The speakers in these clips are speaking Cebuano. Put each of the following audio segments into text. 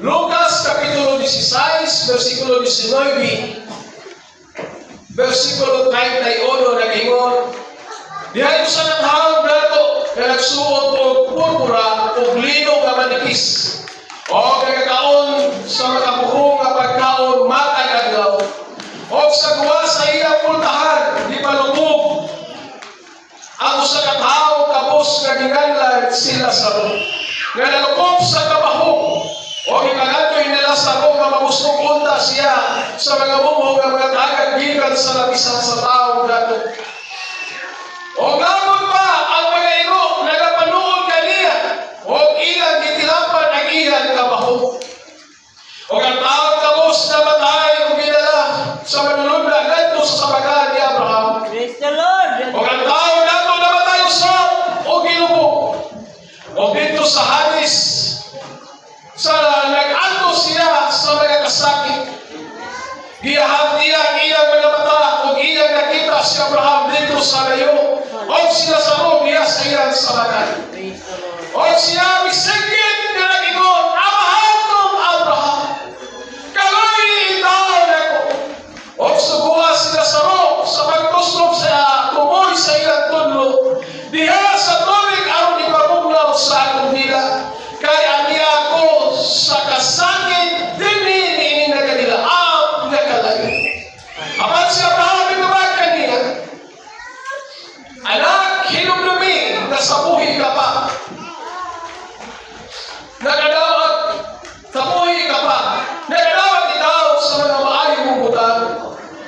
Lucas Kapitulo 16, versikulo 19, versikulo 31, nag-ingon, "Dihay usa ka tawo dato nga nagsuot og purpura ug lino nga manipis o nagakaon sa makapuhong nga pagkaon matag adlaw. Og sa guwa sa iyang pultahan gipalubog ang usa ka tawo kabus nga ginganlan si Lazaro nga nalukop sa kabahong o gipangandoy ni Lazaro nga mabusog unta siya sa mga mumho nga mga tagag gikan sa lamisan sa tawo dato. O labot pa ang mga iro nagapanuod kaniya o ilang gitilapan ang iyang kabahong. O ang tawo kabus namatay ug gidala sa manulunda ngadto sa sabagan ni Abraham. Praise the Lord. O ang tao dato namatay usab o gilubong. O didto sa Hades sa nag-antos siya sa mga kasakit. Giyahag niya ang iyang mga mata ug iyang nakita si Abraham didto sa layo o si Lazaro diya sa iyang sabagan. Praise the Lord. O siya misinggit nga nag-ingon, 'Amahan kong Abraham, kaluoyi intawon ako. O sugoa si Lazaro sa pagtuslob sa tumoy sa iyang tudlo diha sa tubig aron ipamugnaw sa akong dila. Kay ania ako sa kasakit dinhi niining nagadilaab nga kalayo.' Apan si Abraham mitubag kaniya, 'Anak, hinumdumi nga sa buhi ka pa. Nakadawat sa buhi ka pa. Nakadawat ikaw sa mga maayong butang.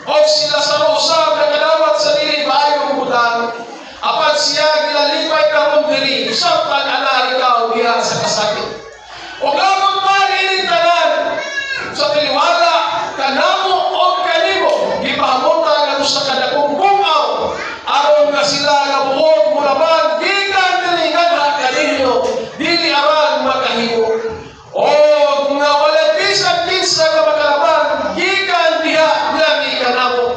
O si Lazaro usab nakadawat sa dili maayong butang. Apan siya gilalipay karon diri samtang ana ikaw diha sa kasakit. O labot pa niining tanan sa taliwala kanamo o kanimo gipahamutan ang usa ka dakong bungaw aron nga sila nga buot molabang gikan diri nganha kaninyo dili aran makahimo o nga wala bisan kinsa nga makalabang gikan diha nganhi kanamo.'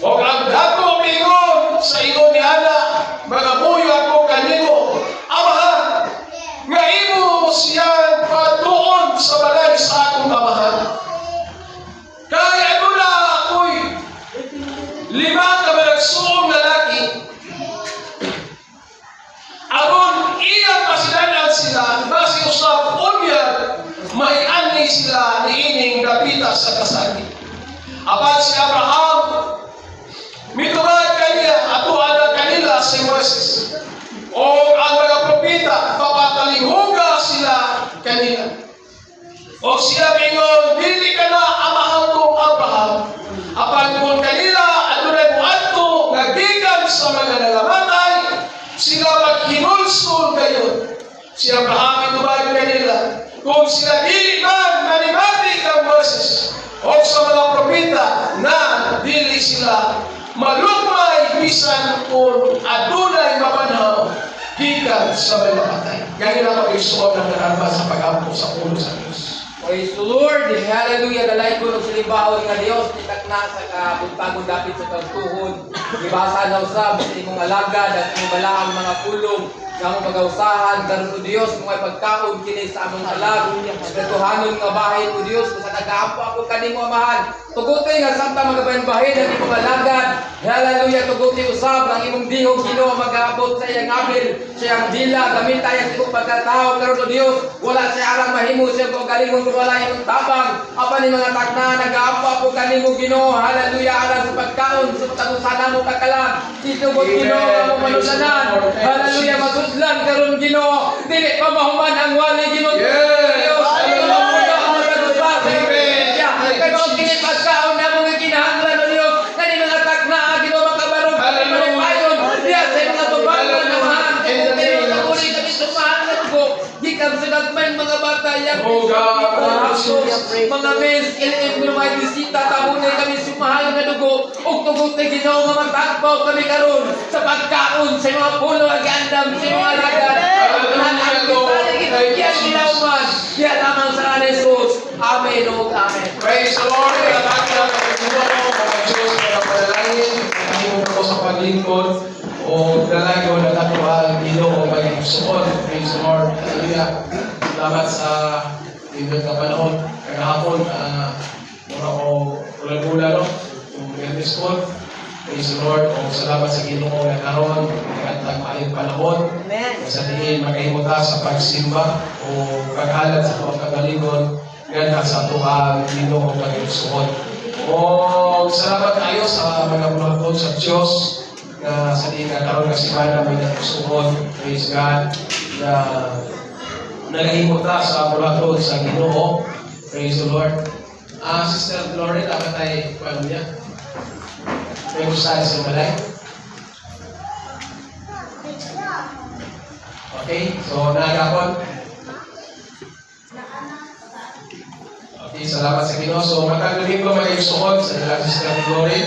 O ang dato miingon sa ingon ni ana, 'Mangamuyo ako kanimo, Amahan, nga imo siyang patuon sa balay sa akong amahan. Kay aduna ako'y lima ka managsuong lalaki aron iyang masilanan sila, basi usab unya maianhi sila niining dapita sa kasakit.' Apan si Abraham mitubag kaniya, 'Atoa na kanila si Moises o ang mga propeta, papatalinghuga sila kanila.' O siya mingon, 'Dili kana, amahan kong Abraham, apan kung kanila adunay muadto nga gikan sa mga nangamatay, sila maghinulsol gayon.' Si Abraham mitubag kanila, 'Kung sila dili man manimati kang Moises o sa mga propeta, na dili sila malugmay bisan kung adunay mabanhaw gikan sa mga patay.'" Ganyan ang pag-isuot ng narama sa pag-ampo sa pulong sa Diyos. Praise the Lord! Hallelujah! Dalaygon og salibaon nga Dios, itakna sa kabuntagon dapit sa kagtuhon. Gibasa na usab sa imong alagad ang imong balaang mga pulong nga among pagausahan karon, o Dios, kung may pagkaon kini sa among kalag. Espirituhanon nga bahin, o Dios, kung sa nagaampo ako kanimo, Amahan. Tuguti nga samtang magabahin-bahin ang imong alagad. Hallelujah! Tuguti usab ang imong dihog, Ginoo, magaabot sa iyang abil, sa iyang dila, gamita iyang imong pagkatao karon, o Dios. Wala siya arang mahimo siya kaugalingon kung wala imong tabang. Apan ni mga takna nagaampo ako kanimo, Ginoo. Hallelujah! Alang sa pagkaon sa tagusan mo kakalag. Itugot, Ginoo, nga mo malulanan. Hallelujah! Masudlan karon, Ginoo. Dili pa mahuman ang wali, Ginoo. Yes. Dios, Hallelujah! Ang matagusan sa Amen. Kay mao kini pagkaon namo nga kinahanglan, o Dios. Kani mga takna, Ginoo, makabarog kami Hallelujah. malipayon. Diya sa mga babangan naman. In the name of Uli kami sumahal na dugo. Gikan sa gagmay mga bata yang Oh God, Jesus. mga mis, LM nga may bisita, tabunay kami sumahal nga dugo. Ug tugot ni Ginoo nga matagbaw kami karon sa pagkaon sa mga pulo ang giandam sa mga alagad. Hallelujah, Lord. Thank you, Yan ginauman. Yan lamang sa ngalan ni Jesus. Amen ug amen. Praise the Lord. Ang Ginoo, mga Diyos, mga panalangin, kahimong ako sa paglingkod, o dalago na ato ang Ginoo magigsuon. Praise the Lord. Hallelujah. Salamat sa Nindot ka panahon, kagahapon, mura ko ulan-ulan, no? Yung Biyernes ko. Praise the Lord. O salamat sa Ginoo nga karon nagantag maayong panahon. Amen. Sa diin makahimo ta sa pagsimba o paghalad sa tuang kagalingon ngadto sa atuang Ginoo pagsuot. O salamat kayo sa mga buhaton sa Dios nga sa diin nga karon nga semana may nagsuot. Praise God na nagahimo ta sa buhaton sa Ginoo. Praise the Lord. Sister Glory, dapat ay paano niya? May usahay sa balay. Okay, so nagapon. Okay, salamat sa Ginoo. So matag Domingo mga igsoon sa ilang Sister Glory.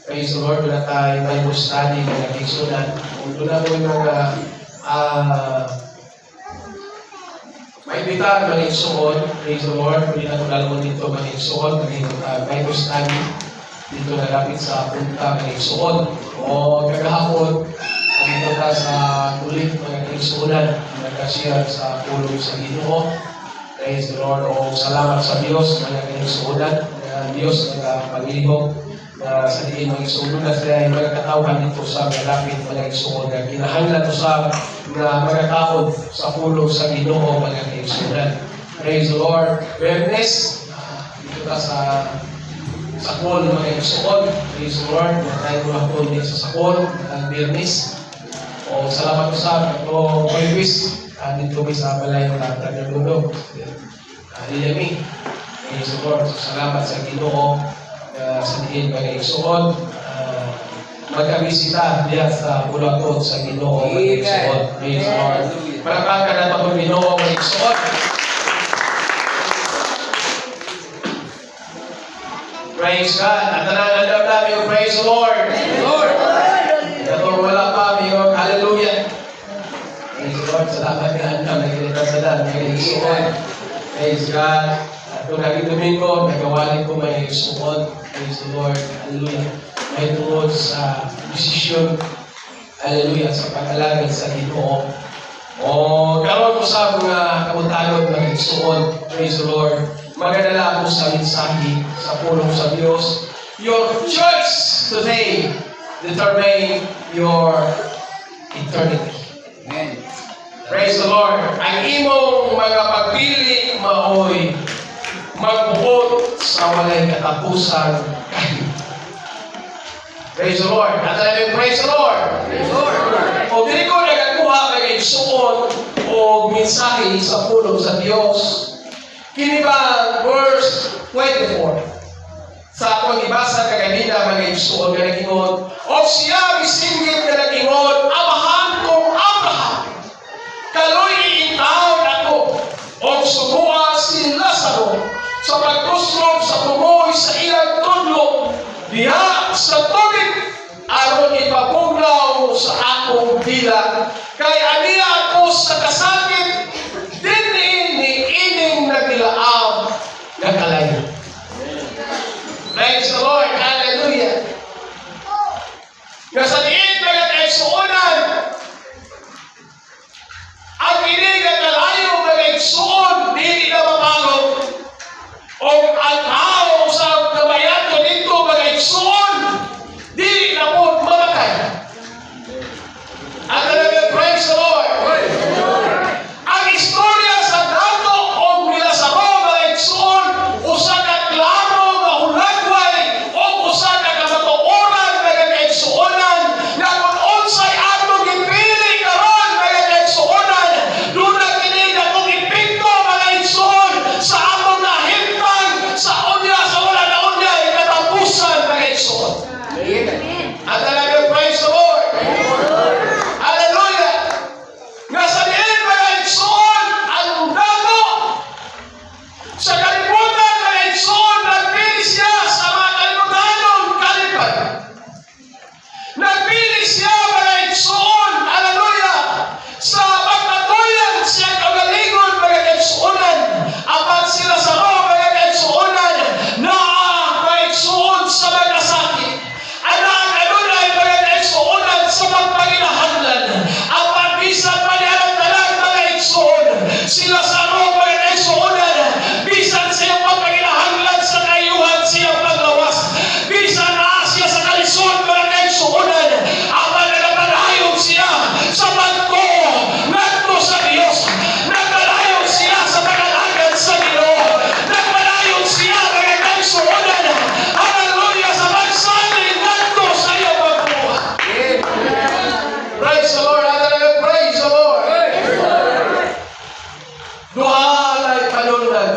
Praise the Lord, wala tayo Bible study mga igsunan. Kung doon na po yung mga maibitar mga igsoon, praise the Lord, pwede na ito lalong dito mga igsoon, mga Bible study dito na lapit sa punta mga igsoon. O kagahapon, dito ka sa tulig mga igsunan, nagka-share sa pulong sa Ginoo. Praise the Lord. O salamat sa Dios mga igsunan, na Dios nagapalihok na sa diin mga igsunan na sila ay mga katawhan dito sa malapit mga igsuon na ginahanglan to sa na mga taon sa pulong sa Ginoo mga igsunan. Praise the Lord. Wellness, dito ta sa Sakol mga igsuon. Praise the Lord. Tayo ko ako din sa Sakol, ang Biyernes. O salamat sa o Kuwis. Dito mi sa balay ng Brother Lolo. Lilami. Praise the Lord. So, salamat sa Ginoo sa diin mga igsuon. Magkabisita diya sa Bulagot sa Ginoo mga igsuon. Praise the Lord. Palakpakan na itong Ginoo mga igsuon. Praise God. At nananandam namin yung praise the Lord. Lord! Katong wala pa, yung hallelujah. Praise the Lord. Salamat ka, andam. Nagkita sa dan. Nagkisuon. Praise God. At kung lagi Domingo, nagawalin ko may suod. Praise the Lord. Hallelujah. May tungod sa desisyon. Hallelujah. Sa pag-alagad sa Ginoo. O, karon ko sa mga kabutagon mga igsuon. Praise the Lord. Magadala ko sa mensahe sa pulong sa Dios. Your choice today determine your eternity. Amen. Praise the Lord. Ang imong mga pagpili maoy magbukod sa walay katapusan kahit. Praise the Lord. At alam praise the Lord. Praise the Lord. O dili ko nagakuha mga igsuon o mensahe sa pulong sa Dios. Kini ba verse 24? Sa akong ibasa kaganina mga igsuon nga nagingon, o siya misinggit nga nagingon, amahan kong Abraham, kaloy taon ako, o sumua si Lazaro sa pagtuslob sa tumoy sa ilang tudlo, diha sa tubig, aron ipabuglaw sa akong dila. Kay aniya ako sa kasakit, dinhi ni ining naglaab nga kalayo. Praise the Lord. Hallelujah. Nga sa diin mga kaigsuonan,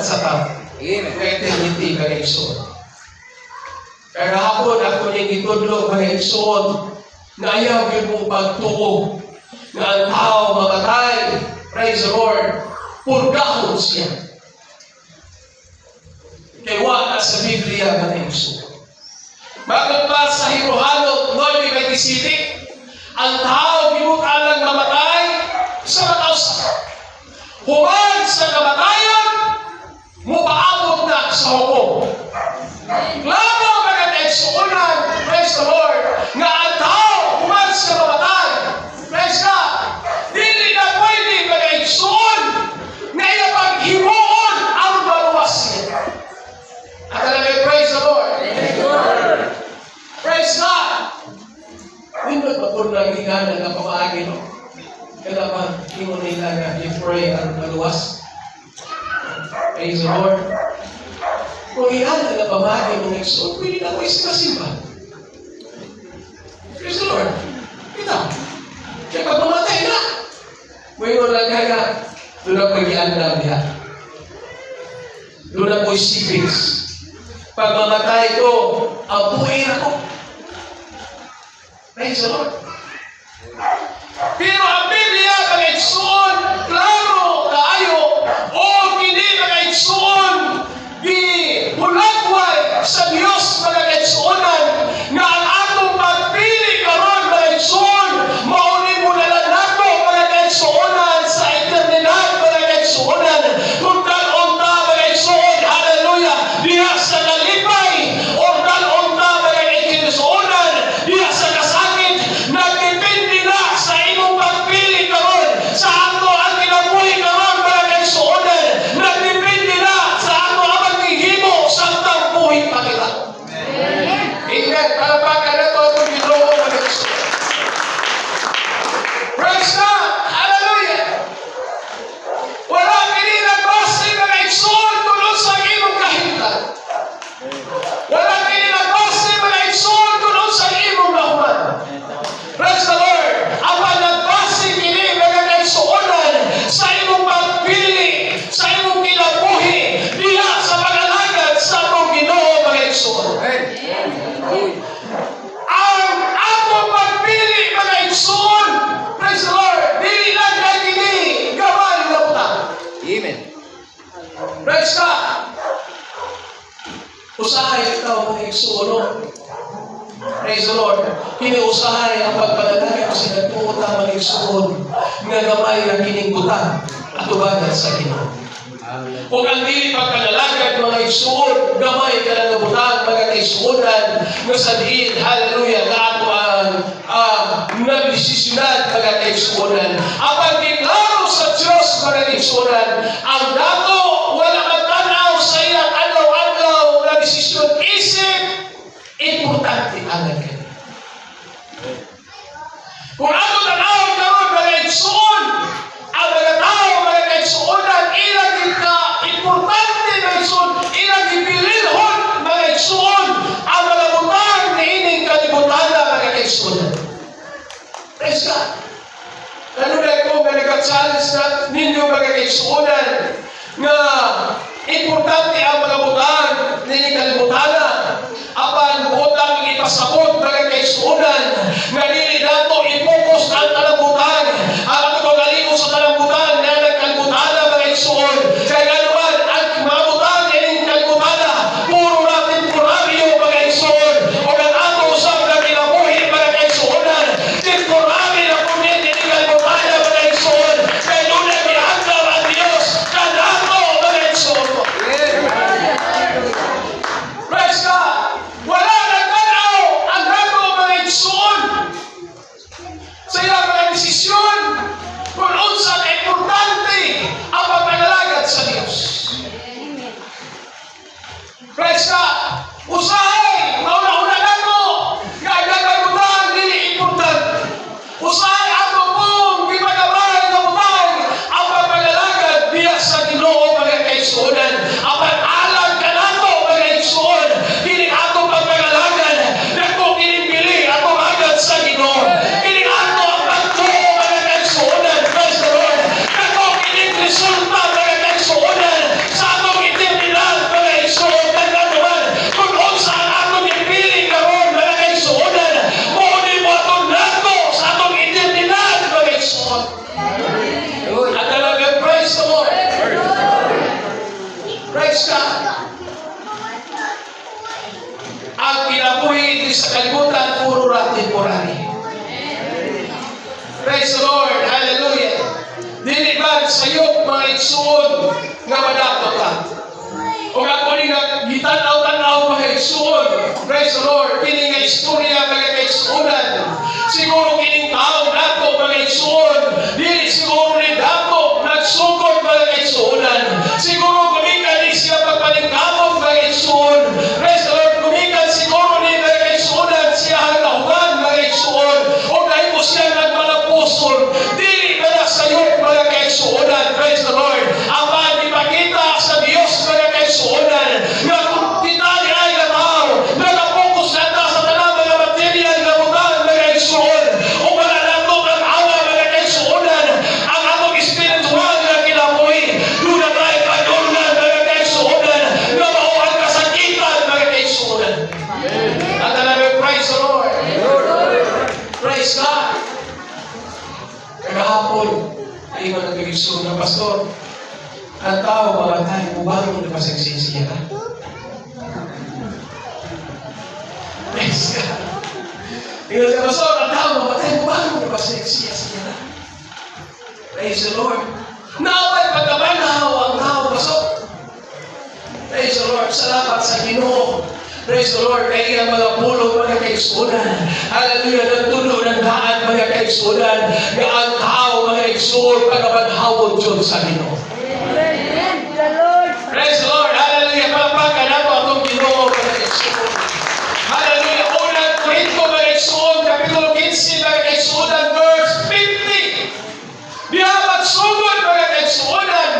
sa tao. Amen. Nga eternity, mga igsoon. Kaya hapon ako ning gitudlo, mga igsoon, na ayaw gyud mo pagtuo nga ang tao mamatay, praise the Lord, purgahon siya. Kay wa na sa Biblia, mga igsoon. Bakit pa sa Hirohanot 9:27, ang tao gibutangan mamatay sa matausa. Human sa kamatayon, mupaabot na sa hukom. Klaro, mga kaigsuonan, praise the Lord, nga ang tao human sa mamatay, praise God, dili na pwede, mga igsuon, nga iya paghimuon ang maluwas siya. At alam mo, praise the Lord. Praise God. Nindot ba po na gigana nga pamaagi, no? Kaya ba, ingon nila nga, you pray ang maluwas. Praise the Lord. Kung iyan nga pamaagi mong igsoon, pwede na ko isimba. Praise the Lord. Kita. Kaya pag mamatay na, may lang kaya, doon ako giandam diha. Doon ako savings. Pag mamatay ko, ang buhay ako. Praise the Lord. Pero ang Biblia, mga igsoon, klaro kaayo, o kini, mga igsoon, gihulagway sa Dios, mga kaigsuonan, nga ang atong pagpili karon, mga igsoon, mao ni mo nato, mga kaigsuonan, sa eternidad, mga kaigsuonan, kung dal-on ta, mga igsoon, hallelujah, diha sa kalipay o dal-on ta, mga kaigsuonan, diha sa kasakit, nagdepende na sa imong pagpili karon sa ato ang kinabuhi karon, mga kaigsuonan, nagdepende na sa ato ang paghihimo samtang buhi pa kita. Amen. Palakpakan nato atong Ginoo, mga kaigsuonan. Praise God! Hallelujah! Wala kini nagbase, mga igsoon, tungod sa imong kahimtang. Wala kini nagbase, mga igsoon, tungod sa imong nahuman. Praise the Lord! Apan nagbase kini, mga kaigsuonan, sa imong pagpili, sa imong kinabuhi, diha sa pag-alagad sa atong Ginoo, mga igsoon. Amen. Hallelujah. Ang atong pagpili, mga igsoon, praise the Lord, dili lang kay kini gamay nga butang. Amen. Praise God! Usahay ikaw, mga igsoon, no? Praise the Lord. Kini usahay ang pagpanalangin ko sa nagtuo ta, mga igsoon, nga gamay ang kining butang atubangan sa Ginoo. Kung ang dili pagpanalangin, mga igsoon, gamay ka lang nga butang, mga kaigsuonan, nga sa diin, hallelujah, nga ato ang nagdesisyonan, mga kaigsuonan. Apan giklaro sa Diyos, mga kaigsuonan, ang dato wala magtanaw sa iyang adlaw-adlaw na desisyon isip importante ang kaniya. Kung ato tanaw karon, mga igsoon, ang mga tao, mga kaigsuonan, ilang ka importante, mga igsoon, ilang gibililhon, mga igsoon, ang mga butang niining kalibutan, mga kaigsuonan. Praise God. Kanunay ko nga nag-challenge na ninyo, mga kaigsuonan, nga importante ang mga butang niining kalibutan. Apan butang ipasabot, mga kaigsuonan, nga dili nato i-focus ang kalibutan, ang ato pagalingon sa kalibutan nga nagkalibutan, mga igsoon. Kay ano man ang mga butang ining kalibutan, puro na temporaryo, mga igsoon. O ang ato usab nga kinabuhi, mga kaigsuonan, temporary na po ni ining kalibutan, mga igsoon. Kay duna giandam ang Dios kanato, mga igsoon. Amen. Praise God! Wala nagtanaw ang dato. Praise God. Ang kinabuhi diri sa kalibutan, puro ra temporary. Praise the Lord. Hallelujah. Dili ba sayop, mga igsuon, nga madato ka? O ako ni nga gitan-aw-tan-aw, mga igsuon. Praise the Lord. Kini nga istorya, mga kaigsuonan. Siguro kining tao nato, mga igsuon. Dili siguro ni dato nagsugod, mga kaigsuonan. Siguro gumikan ni siya pagpaningkamot, mga igsuon. Praise the Lord. Gumikan siguro ni, mga kaigsuonan, siya ang nahuman, mga igsuon. O dahil mo siya nagmalapuson. Dili ba na sayop, mga kaigsuonan? Praise the Lord. Apan ipakita sa Dios, mga kaigsuonan, nga kung kita ni ay nga tao, nagapokus na ta sa tanang mga material nga butang, mga igsuon. O wala nato ang awa, mga kaigsuonan, ang atong espiritual nga kinabuhi. Duna tayo padulngan, mga kaigsuonan, nga mao ang kasakitan, mga kaigsuonan. At alam, praise the Lord. Praise God. Kagahapon, ingon ang kaigsuon na, "Pastor, ang tao mamatay, mubangon na pasagsisiya ka?" Praise God. Ingon siya, "Pastor, ang tao mamatay, mubangon na pasagsisiya siya?" Praise the Lord. Naway pagkabanhaw ang tao, Pastor. Praise the Lord. Salamat sa Ginoo. Praise the Lord. Kay iyang mga pulong, mga kaigsuonan. Hallelujah. Nagtulo ng daan, mga kaigsuonan, nga ang tao, mga igsuon, pagabanhawon Diyos sa Ginoo. The Lord. Praise the Lord. Hallelujah. Palakpakan nato atong Ginoo, mga kaigsuon. Hallelujah. Unang Korinto, mga igsuon, Kapitulo 15, mga kaigsuonan, verse 50. Diha magsugod, mga kaigsuonan,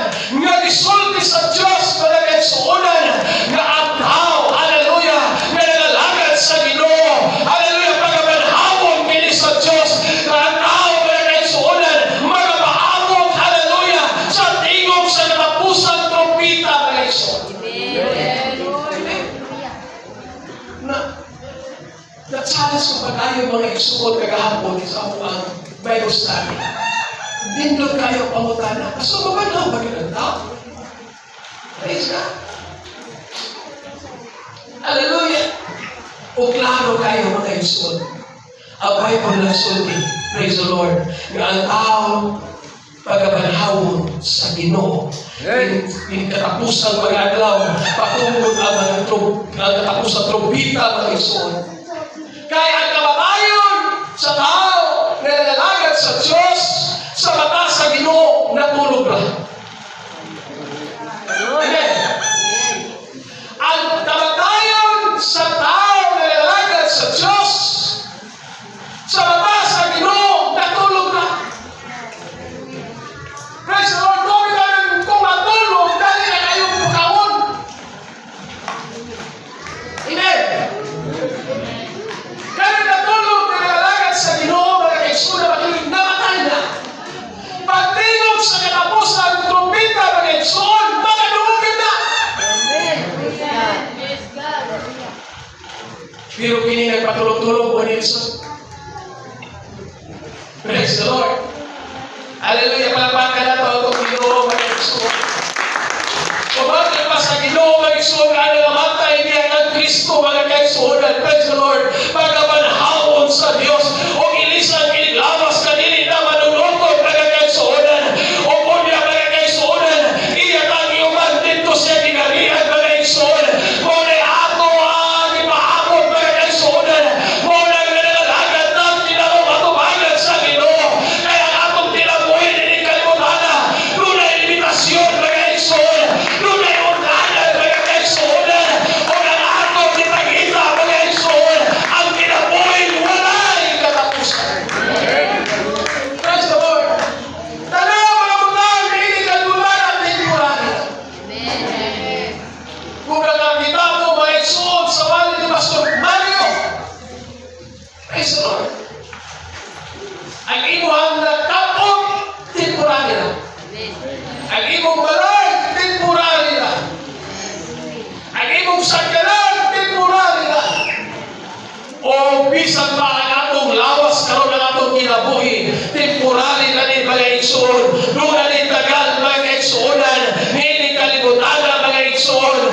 nga gisulti sa Diyos, mga kaigsuonan, nga ang tao, hallelujah, nga nangalagad sa Ginoo, hallelujah, pagabanhawon kini sa Diyos, nga ang tao, mga kaigsuonan, magapaabot, hallelujah, sa tingog sa katapusang trompeta, mga igsuon. Amen. Na na-challenge ko pag-ayo, mga igsuon, kagahapon sa ako ang Bible study. Nindot kayo pangutana. Kaso mabanhaw ba yun ang tao? Praise God. Hallelujah. O klaro kayo, mga igsuon. Ang Bible na sulti, praise the Lord, nga ang tao pagabanhawon sa Ginoo. In katapusang mga adlaw, patungod ang katapusang trumpeta, mga igsuon. Kaya ang kamatayon sa tao na nangalagad sa Diyos, sa mata sa Ginoo, natulog ra. Amen. Ang kamatayon sa tao na nangalagad sa Diyos, sa mata sa Ginoo, natulog na. Praise the Lord. Kung matulog, dali na kayong pukawon. Amen. Kaya natulog na nangalagad sa Ginoo, mga kaigsuonan, matulog, namatay na. Pagtingog sa katapusan trumpeta, mga igsuon, makadungogin na. Amen. Praise God. Pero kini nagpatulog-tulog po Nelson. Praise the Lord. Hallelujah. Palakpakan nato atong Ginoo, mga igsuon. Pabagay pa sa Ginoo, mga igsuon, ano namatay niya ang Kristo, mga kaigsuonan. Praise the Lord. Pagabanhawon sa Dios. O ilisan lawas kanini na manunukod, mga kaigsuonan. O kunya, mga kaigsuonan, iya kang iuman dito sa gingharian, mga igsuon. Mao na ato ang ipaabot, mga kaigsuonan. Mao na nga nangalagad ng tinarong atubangan sa Ginoo. Kaya ang atong kinabuhi ini kalibutan, dunay limitasyon, mga igsuon. Dunay ugnanan, mga kaigsuonan. O ang atong ipakita, mga igsuon, ang kinabuhi walay katapusan. Praise the Lord. Tanaw mga butang ini kalibutan ang temporary. Amen. Kung nakakita mo, mga igsuon, sa wali ni Pastor Mario. Praise the Lord. Ang imuhang nakapot, temporary na. Amen. Ang imong balay, temporary na. Ang imong sakyanan, temporary na. O bisan pa ang atong lawas karon ang atong kinabuhi, temporary na ni, mga igsuon. Duna ni tagal, mga kaigsuonan, niini kalibutan, mga igsuon.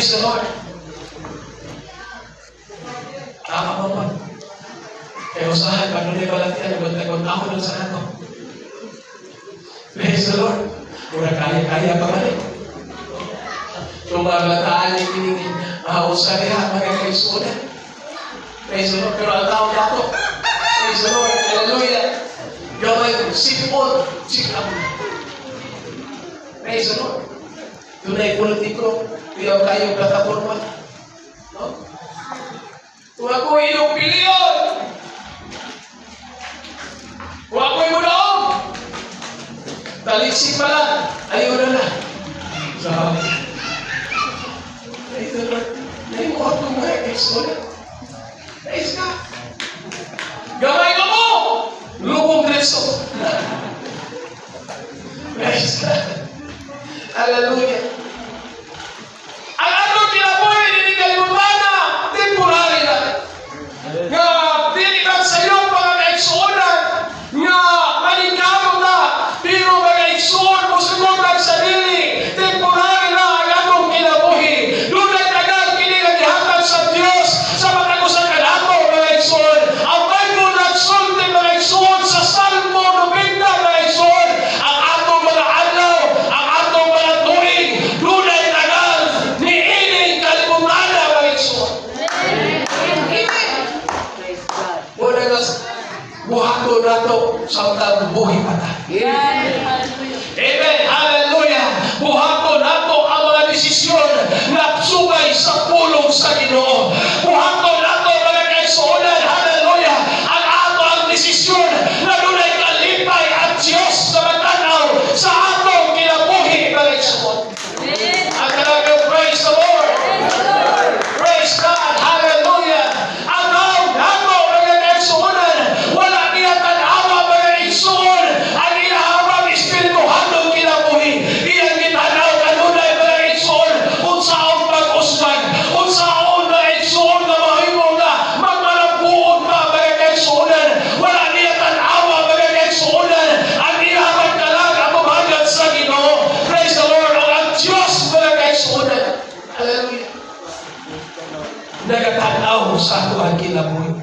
Praise the Lord. Tama mo ba? Kaya usahan, pag nunay balatian, agot-agot ako dun sa ato. Praise the Lord. Mura kaya-kaya pa man eh. Tumagataan ni kining usa diha, mga kaigsuonan. Praise the Lord. Pero ang tao dato. Praise the Lord. Hallelujah. Gamay, sipon, sikap. Praise the Lord. Dunay politiko, kuyaw kayo plataforma. No? Kung ako iyong piliyon, kung ako iyong daog, talisik pa lang, ayaw na na. So, praise the Lord. Naimuot ko, mga kaigsuonan. Praise God. Gamay ka mo! Lubong diretso. Praise God. Hallelujah. Ang atong kinabuhi ni kalibutana, temporary na. Nga dili man sa iyong mga kaigsuonan nga maningkamot na, pero mga igsuon mo lang sa dili, temporary na ang atong kinabuhi. Dunay tagal kini nga gihatag sa Dios sa matag usa kanato, mga igsuon. Ang Bible nagsulti, mga igsuon, sa Salmo 90, mga igsuon, ang atong mga adlaw, ang atong mga tuig, dunay tagal ni ining kalibutana, mga igsuon. Praise God. Wala na buhaton nato samtang buhi pa ta. Amen. Hallelujah. Buhaton nato ang mga desisyon nga sugay sa pulong sa Ginoo. Buhaton nato, mga kaigsuonan. Hallelujah. Ang ato ang desisyon na dunay kalipay ang Diyos na magtanaw sa atong kinabuhi, mga igsuon. Ang talagang praise the Lord. Praise God. Hallelujah. Ang tawag nato, mga kaigsuonan, wala niya tanawa, mga igsuon, ang inahamang espirituhanong kinabuhi. Iyang gitanaw kanunay, mga igsuon, unsaon pag-usbag, unsaon, mga igsuon, nga mahimo nga magmalampuon pa, mga kaigsuonan. Wala niya tanawa, mga kaigsuonan, ang inahamang kalag ang mamagad sa Ginoo. Praise the Lord. O ang Diyos, mga kaigsuonan. Hallelujah. Nagatanaw sa ato ang kinabuhi.